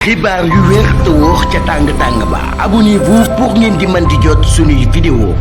xibaar yu wér te wóor ca tàng ba abonnez-vous pour ngeen di mën di jot suñuy vidéo.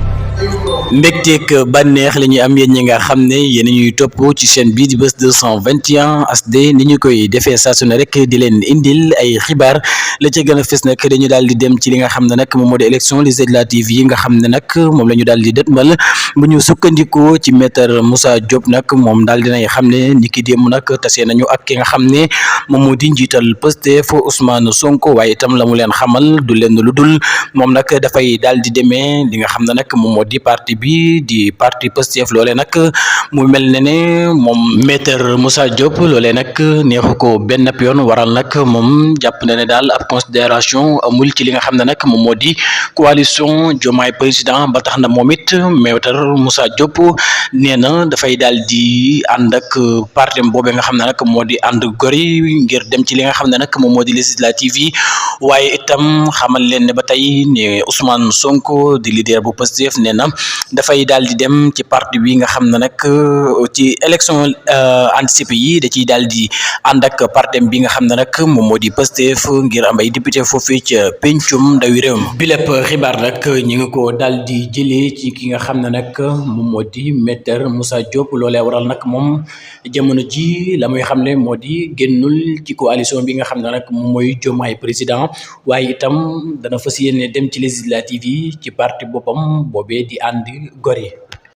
mbégteeg bànneex la ñuy am yéen ñi nga xam ne yéen ñuy topp ci chaîne bii di Buzz 221 HD ni ñu koy defee saa su ne rek di leen indil ay xibaar la ca gën a fës nag dañu daal di dem ci li nga xam ne nag moom moo di élection législative yi nga xam ne nag moom la ñu daal di dëtmal bu ñu sukkandikoo ci maître Moussa Diop nag moom daal dinay xam ne ni ki démb nag tase nañu ak ki nga xam ne moom moo di njiital Pastef Ousmane Sonko waaye itam la mu leen xamal du leen lu dul moom nag dafay daal di demee li nga xam ne nag moom moo di parti bi di parti Pastef loolee nag mu mel ne moom maître Moussa Diop loolee nag neexu ko benn yoon waral nag moom jàpp na ne daal ab considération amul ci li nga xam ne nag moom moo di coalition Diomaye président ba tax na moom it maître Moussa Diop nee na dafay daal di ànd ak parti boobee nga xam ne nag moo di ànd gor yi ngir dem ci li nga xam ne nag moom moo di législative yi waaye itam xamal leen ne ba tey ne Ousmane Sonko di leader bu Pastef nee na dafay daal di dem ci parti bi nga xam ne nag ci élection anticipée yi da ciy daal di ànd ak parti bi nga xam ne nag moom moo di Pastef ngir am ay député foofu ca pencum ndawi réew mi bi lépp xibaar nag ñu ngi ko daal di jëlee ci ki nga xam ne nag moom moo di maître Moussa Diop loolee waral nag moom jamono ji la muy xamle moo di génnul ci coalition bi nga xam ne nag moom mooy Diomaye président waaye itam dana fas yéene dem ci législative yi ci parti boppam boobee di ànd gor yi